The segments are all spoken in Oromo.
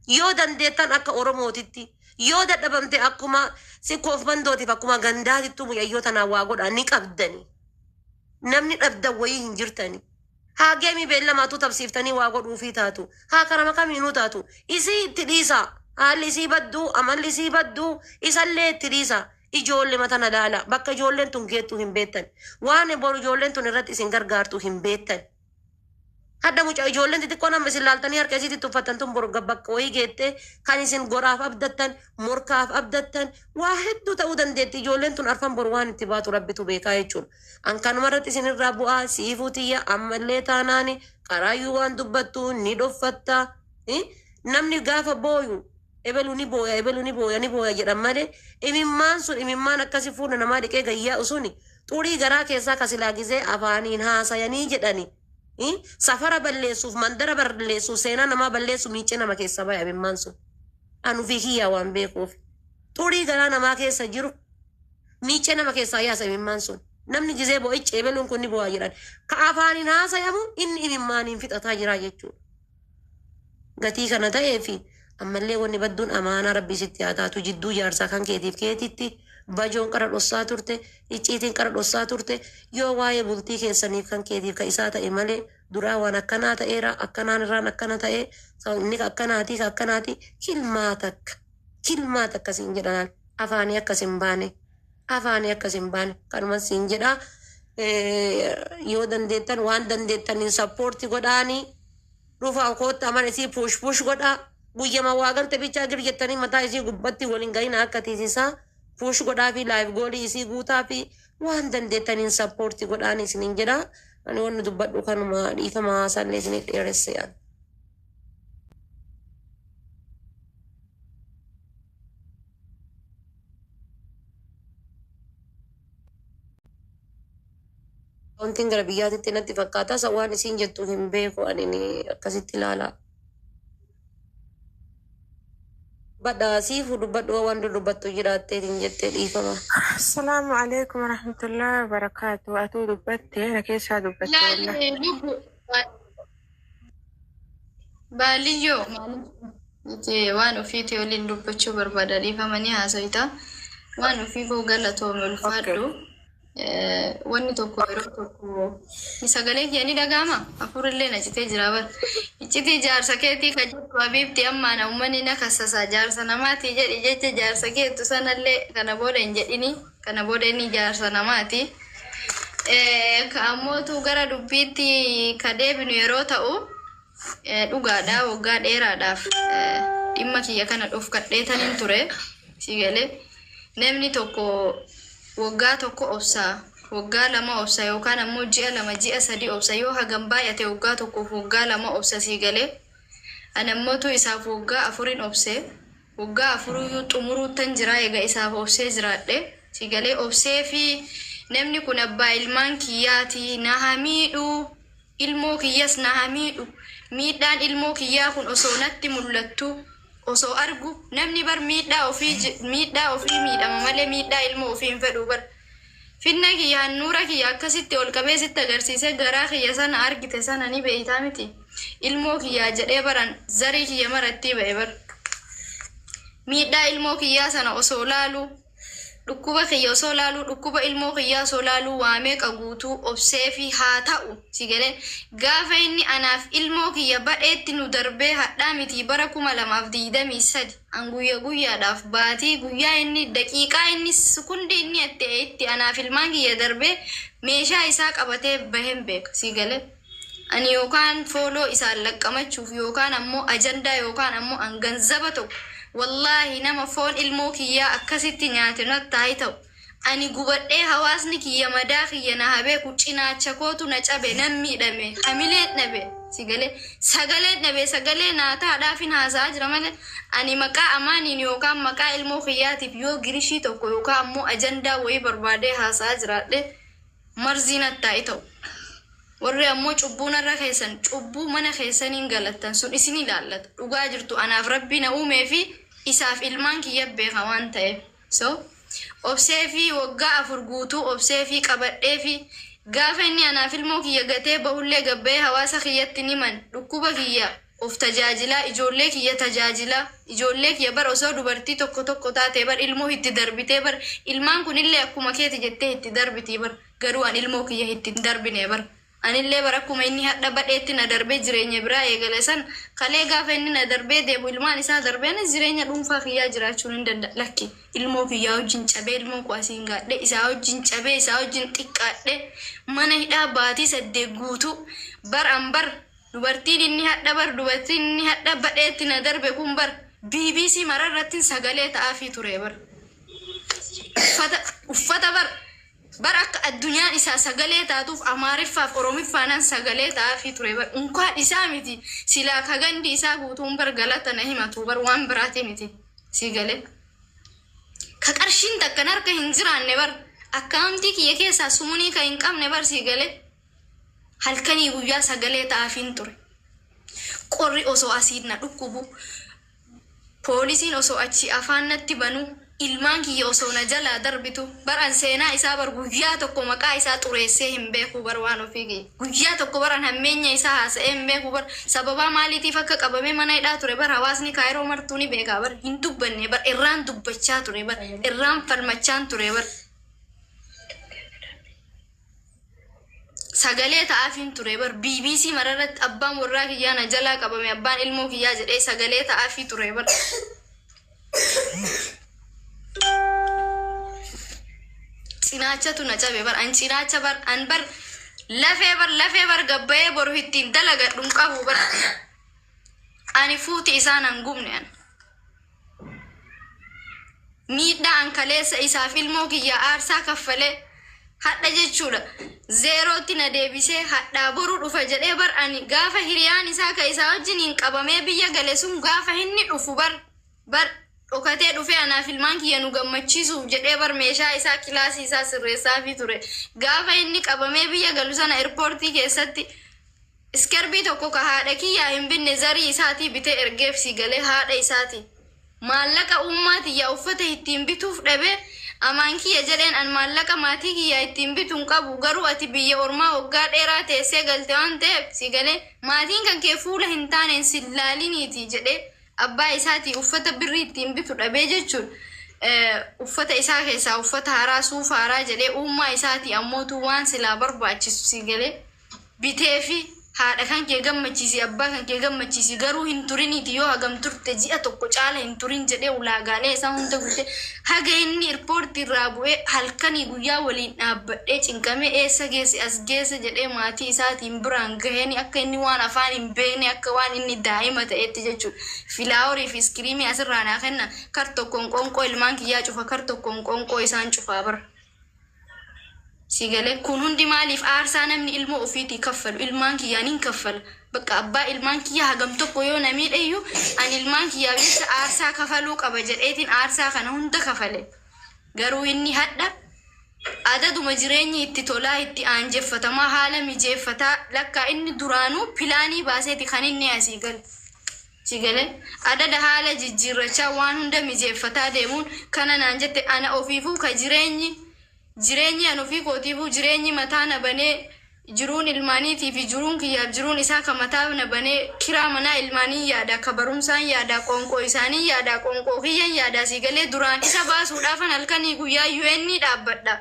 Yoo dandeettan akka Oromootitti, yoo dadhabamte akkuma Sikkoof Mandootiif akkuma gandaatittuu mucayyoo tanaa waa godhaa ni qabdani. Namni dhabdan wayii hin jirtani. Haa geemii beellamaatuu tapsiiftanii waa godhuufii taatu. Haa karama kamiinuu taatu. Isii itti dhiisaa. Haalli isii badduu, amalli isii badduu, isallee itti dhiisaa. Ijoollema tana laala. Bakka ijoolleen tun geettu hin beettan. Waan boru ijoolleen tun irratti isin gargaartu hin beettan. Hadha mucaa ijoolleen xixiqqoon amma isin laaltanii harka isiitti tuffattan tun boru bakka wayii geettee kan isin goraaf abdattan, morkaaf abdattan waa hedduu ta'uu dandeetti. Ijoolleen tun arfan boru waan itti baatu rabbitu beekaa jechuudha. An kanuma irratti isin irraa bu'aa siifuu tiyya ammallee taanaani qaraayyuu waan dubbattu ni dhoffatta. Namni gaafa booyu ebelu ni booya ebelu ni booya ni booya jedhan malee imimmaan sun imimmaan akkasi fuula namaa dhiqee gayyaa'u suni xurii garaa keessaa ka silaa gizee afaaniin haasayanii jedhani safara balleessuuf mandara balleessuuf seenaa namaa balleessu miicee nama keessaa baya imimmaan sun. An ufii kiyyaa waan beekuuf xurii garaa namaa keessa jiru miicee nama keessaa yaasa imimmaan sun. Namni gizee boo'ichi ebeluun kun ni boo'a jedhan. Ka afaaniin haasayamu inni imimmaaniin fixataa jira jechuudha. Gatii kana ta'eefi ammallee wanni badduun amaanaa rabbii sitti haa taatu jidduu jaarsaa kan keetiif keetitti bajoon qara dhossaa turte icciitiin qara dhossaa turte yoo waa'ee bultii keessaniif kan keetiif ka isaa ta'e malee duraa waan akkanaa ta'eera akkanaan irraan akkana ta'e inni ka akkanaatii ka akkanaatii kilmaa takka kilmaa takka siin jedhanaan afaanii akkas hin baane afaanii akkas hin baane kanuman siin jedha yoo dandeettan waan dandeettaniin sappoorti godhaanii dhufaa koottaa mana isii push push godhaa guyyama waa galte bichaa gir jettanii mataa isii gubbatti waliin gahina akka tiisisaa push godhaa fi live goolii isii guutaa fi waan dandeettaniin sappoorti godhaan isiniin jedha. Ani wanni dubbadhu kanuma dhiifama haasaallee isinii dheeresse yaada. Wantiin gara biyyaatitti natti fakkaata. Isa waan isiin jettu hin beeku ani ni akkasitti ilaala. Badha siifu dubbadhu waan dudubbattu jiraatteetiin jettee dhiifama. Assalamu alaikum warahmatullahi wabarakatuh. Atuu dubbatte na keessaa dubbatte wallah. Laali lubbu baaliyyoo maaliif waan ofiitii waliin dubbachuu barbaada dhiifamanii haasawita. Waan ofii koo galatoome ulfaadhu. Wanni tokko yeroo tokko ni sagalee kiyya ni dhaga'ama. Hafuurillee na citee jira bar. Iccitii jaarsa keetii ka jettu habiibti ammaan uummanni na kassasa jaarsa namaatii jedhi jecha jaarsa keetu sanallee kana booda hin jedhini kana booda inni jaarsa namaati. Ka ammootu gara dubbiitti ka deebinu yeroo ta'u dhugaadha waggaa dheeraadhaaf dhimma kiyya kana dhofkadheetaniin ture si galee namni tokko waggaa tokko obsa waggaa lama obsa yookaan ammoo ji'a lama ji'a sadi obsa yoo hagam baay'ate waggaa tokkoof waggaa lama obsa si galee ani ammootu isaaf waggaa afurin obse waggaa afuruyyuu xumuruuttan jira eega isaaf obsee jiraadhe si galee obsee fi namni kun abbaa ilmaan kiyyaati na haa miidhuu ilmoo kiyyas na haa miidhu miidhaan ilmoo kiyyaa kun osoo natti mul'attu osoo argu namni bar miidhaa ofii miidhaa ofii miidhama malee miidhaa ilmoo ofii hin fedhu bar finna kiyya handhuura kiyya akkasitti ol qabee sitti agarsiisee garaa kiyya sana argite sana ni beeytaa miti ilmoo kiyyaa jedhee baran zarii kiyya marattii ba'e bar miidhaa ilmoo kiyyaa sana osoo laalu dhukkuba kiyya osoo laaluu dhukkuba ilmoo kiyyaa osoo laaluu waa meeqa guutuu obsee fi haa ta'u si galee gaafa inni anaaf ilmoo kiyya badheetti nu darbee hadhaa miti bara 2023 an guyya guyyaadhaaf baatii guyyaa inni daqiiqaa inni sekundi inni itti anaaf ilmaan kiyya darbee meeshaa isaa qabatee baheen beeka si galee ani yookaan fooloo isaan laqqamachuuf yookaan ammoo ajandaa yookaan ammoo an ganzaba tokko wallaahi nama foon ilmoo kiyyaa akkasitti nyaate natti haa ta'u ani gubadhee hawaasni kiyya madaa kiyya na haa beeku cinaacha kootu na cabe nan miidhame hamileen dhabe si galee sagaleen dhabe sagalee naa taadhaafin haasa'aa jira malee ani maqaa amaaniin yookaan maqaa ilmoo kiyyaatiif yoo girishii tokko yookaan ammoo ajandaa wayii barbaadee haasa'aa jiraadhe marzii natti haa ta'u. Warri ammoo cubbuu narra keessan cubbuu mana keessaniin galattan sun isin ilaallata. Dhugaa jirtu anaaf rabbi na uumee fi isaaf ilmaan kiyya beeka waan ta'eef. So obsee fi waggaa afur guutuu obsee fi qabadhee fi gaafa inni anaaf ilmoo kiyya gatee bahullee gabba'ee hawaasa kiyyatti ni man dhukkuba kiyya Of tajaajilaa, ijoollee kiyya tajaajilaa, ijoollee kiyya bar osoo dubartii tokko tokko taatee bar ilmoo itti darbitee bar ilmaan kunillee akkuma keeti jettee itti darbitii bar, garuu an ilmoo kiyya itti hin darbine bar. Anillee bar akkuma inni hadha badheetti na darbee jireenya biraa eegale san, kalee gaafa inni na darbee deemu ilmaan isaa darbee anis jireenya dhuunfaa kiyyaa jiraachuun hin danda'a. Lakki, ilmoo kiyyaa wajjin cabee, ilmoo koo asiin gaadhe, isaa wajjin cabee, isaa wajjin xiqqaadhe, mana hidhaa baatii 8 guutuu bar. An bar dubartiin inni hadha bar dubartiin inni hadha badheetti na darbe kun bar BBC mararrattiin sagalee ta'aafii ture bar. Uffata bar akka addunyaan isaa sagalee taatuuf Amaariffaaf Oromiffaanan sagalee ta'aafii ture bar. Unkaan isaa miti, silaa ka gandi isaa guutuun bar galata na himatu bar, waan biraati miti si galee. Ka qarshiin takkan harka hin jiraanne bar, akkaawuntii kiyya keessaa sumunii ka hin qabne bar, si galee, halkanii guyyaa sagalee ta'aafiin ture. Qorri osoo asiin na dhukkubu, poolisiin osoo achi afaan natti banu, ilmaan kiyya osoo na jalaa darbitu bar, an seenaa isaa bar guyyaa tokko maqaa isaa xureessee hin beeku bar. Waan ofii kiyya guyyaa tokko bar an hammeenya isaa haasa'ee hin beeku bar. Sababaa maaliitiif akka qabamee mana hidhaa ture bar hawaasni Kaayiroo martuu ni beekaa bar. Hin dubbanne bar, irraan dubbachaa ture bar, irraan falmachaan ture bar, sagalee ta'aafiin ture bar. BBC mararratti abbaan warraa kiyyaa na jalaa qabame, abbaan ilmoo kiyyaa jedhee sagalee ta'aafii ture bar. Cinaachatu na cabe bar, an cinaacha bar, an bar lafee bar, lafee bar gabbayee boru ittiin dalagadhu hin qabu bar. Ani fuuti isaan han gubne, an miidhaa an kaleessa isaaf ilmoo kiyya aarsaa kaffalee hadha jechuudha zeerootti na deebisee hadhaa boru dhufa jedhee bar. Ani gaafa hiriyaan isaa ka isaa wajjin hin qabamee biyya gale sun gaafa inni dhufu bar dhokatee dhufee anaaf ilmaan kiyya nu gammachiisuuf jedhee bar meeshaa isaa kilaasii isaa sirreessaafii ture. Gaafa inni qabamee biyya galu sana airportii keessatti iskerbii tokko ka haadha kiyyaa hin binne zarii isaatii bitee ergeef, si galee, haadha isaatii. Maallaqa uummaa tiyyaa uffata ittiin bituuf dhabee, amaan kiyya jedheen, an maallaqa maatii kiyyaa ittiin bitu hin qabu, garuu ati biyya ormaa waggaa dheeraa teessee galte waan ta'eef, si galee, maatiin kan kee fuula hin taaneen sin laaliniiti jedhee abbaa isaatii uffata birrii ittiin bitu dhabee jechuun uffata isaa keessaa uffata haaraa, suufa haaraa jedhee uummaa isaatii ammootu waan silaa barbaachisu, si galee, bitee fi haadha kan kee gammachiisi, abbaa kan kee gammachiisi, garuu hin turiniiti, yoo hagam turte ji'a tokko caala hin turin jedhee ulaagaalee isaa hunda guute. Haga inni airportii irraa bu'ee halkanii guyyaa waliin dhaabbadhee cinqamee eessa geesse, as geesse jedhee maatii isaatiin biraan gaheen, akka inni waan afaan hin beekne, akka waan inni daa'ima ta'etti jechuudha. Flowerii fi iskiriimii asirraa naa kenna, kar tokkoon qoonqoo ilmaan kiyyaa cufa, kar tokkoon qoonqoo isaan cufaa bara. Si galee, kun hundi maaliif? Aarsaa namni ilmoo ofiitii kaffalu ilmaan kiyyaan hin kaffala. Bakka abbaa ilmaan kiyyaa hagam tokko yoo na miidheyyuu ani ilmaan kiyyaaf jecha aarsaa kafaluu qaba jedheetiin aarsaa kana hunda kafale. Garuu inni hadha adaduma jireenyi itti tolaa, itti aanjeffatamaa, haala mijeeffataa, lakkaa inni duraanuu planii baaseeti kan inni asii galu. Si galee, adada haala jijjiirrachaa waan hunda mijeeffataa deemuun kana naan jette. Ana ofiifuu ka jireenyi an ofii kootiifuu jireenyi mataa na banee, jiruun ilmaaniitii fi jiruun kiyyaaf jiruun isaa ka mataa na banee, kiraa manaa ilmaanii yaada, ka barumsaan yaada, qoonqoo isaanii yaada, qoonqoo kiyyan yaada, si galee, duraan isa baasuudhaafan halkanii guyyaa UN dhaabbadha.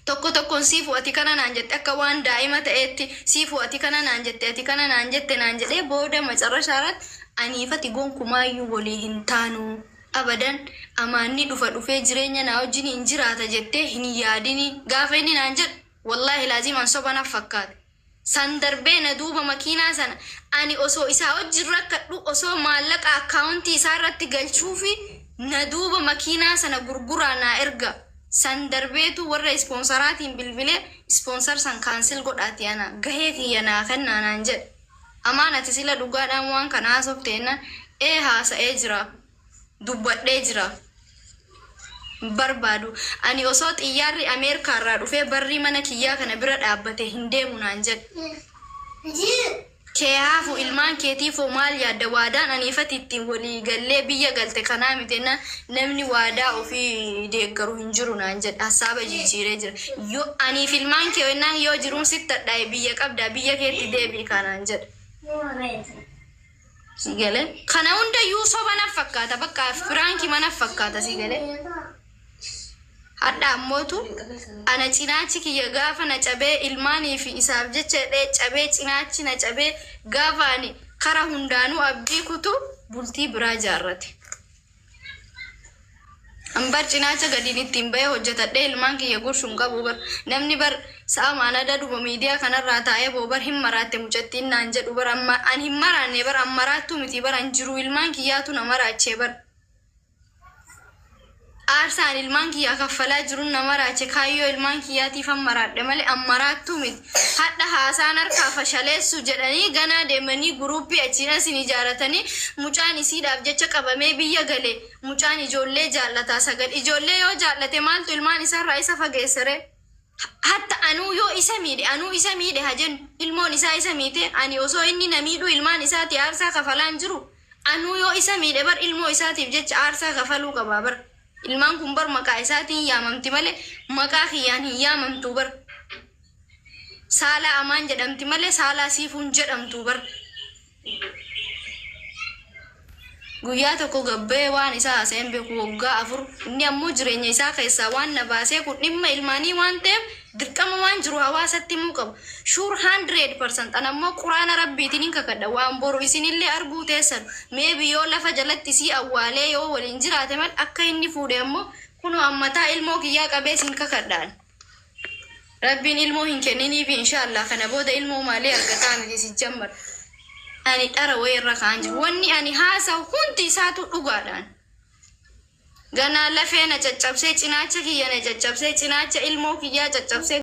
Tokko tokkoon siifu ati kana naan jette, akka waan daa'ima ta'eetti siifu ati kana naan jette, ati kana naan jette naan jedhee booda macarrashaarratti aniifati gonkumaayyuu walii hin taanu. Abadan amaanni dhufa dhufee jireenya naa wajjin hin jiraata jettee hin yaadini gaafa inni naan jedhu, wallaahi laaziim an soba naf fakkaate. San darbee na duuba makiinaa sana ani osoo isaa wajjin rakkadhu, osoo maallaqa akkaawuntii isaa irratti galchuufi, na duuba makiinaa sana gurguraa naa erga. San darbeetu warra sponsoraatiin bilbilee sponsor san cancel godhaati ana gahee kiyya naa kennaa naan jedhe. Amaan, ati sila dhugaadhaan waan kana haasofte jennaan, ee, haasa'ee jira, dubbadhee jira. Barbaadu ani osoo xiyyaarri Ameerikaarraa dhufee barrii mana kiyyaa kana bira dhaabbate hin deemu naan jedhe. Kee haafu ilmaan keetiifoo maal yaadda? Waadaan aniifati ittiin walii gallee biyya galte kanaa miti jennaan, namni waadaa ofii deeggaru hin jiru naan jedhe, hassaaba jijjiiree jira. Yoo aniif ilmaan kee jennaan, yoo jiruun sitti hadhaa'e biyya qabdaa, biyya keetti deebi'i kanaan jedhe. Si galee kana hundayyuu soba na fakkaata, bakka firaankii mana fakkaata, si galee. Hadha ammootu ana cinaachi kiyya gaafa na cabee, ilmaanii fi isaaf jecha jedhee cabee, cinaachi na cabee, gaafa ani kara hundaanuu abdii kutu bultii biraa jaarrate. Ambar cinaacha gadiin ittiin bahee hojjetadhee ilmaan kiyya gurshuun qabu bar. Namni bar sa'a maanada duba miidiyaa kanarraa taa'ee boo bar hin maraatte mucattiin naan jedhu bar. Amma an hin maraanne bar, an maraattuu miti bar, an jiru ilmaan kiyyaatu na maraachee bar. Aarsaan ilmaan kiyyaa kaffalaa jiruun na maraache, kaayyoo ilmaan kiyyaatiif an maraadhe malee an maraattuu miti. Hadha haasaan harkaa fashaleessu jedhanii ganaa deemanii guruuppii achiin asin ijaaratanii, mucaan isiidhaaf jecha qabamee biyya gale, mucaan ijoollee jaallataa sagal ijoollee yoo jaallate maaltu ilmaan isaarraa isa fageessere? Hatta anuu yoo isa miidhe, anuu isa miidhe haa jennu, ilmoon isaa isa miite, ani osoo inni na miidhu ilmaan isaati aarsaa kafalaan jiru, anuu yoo isa miidhe bar ilmoo isaatiif jecha aarsaa kafaluu qabaa bar. Ilmaan kun bar maqaa isaatiin yaamamti malee maqaa kiyyaan hin yaamamtu bar. Saalaa Amaan jedhamti malee Saalaa Siifuun jedhamtu bar. Guyyaa tokko gabbee waan isaa haasa'een beeku waggaa 4. Inni ammoo jireenya isaa keessaa waan na baasee kun dhimma ilmaanii waan ta'eef dirqama waan jiru hawaasatti himuu qaba. Sure, 100% an ammoo quraana rabbiitiin hin kakadha, waan boru isinillee arguu teessan, maybe yoo lafa jalatti isii awwaalee yoo waliin jiraate mal akka inni fuudhe ammoo kunoo ammataa ilmoo kiyyaa qabee isin kakadhaan. Rabbiin ilmoo hin kenniniifi inshaallah. Kana booda ilmoo maalii argataa miti si jammar. Ani dhara wayii irra ka'an jiru. Wanni ani haasa'u hundi isaatu dhugaadhaan. Ganaa lafee na caccabsee, cinaacha kiyya na caccabsee, cinaacha ilmoo kiyyaa caccabsee.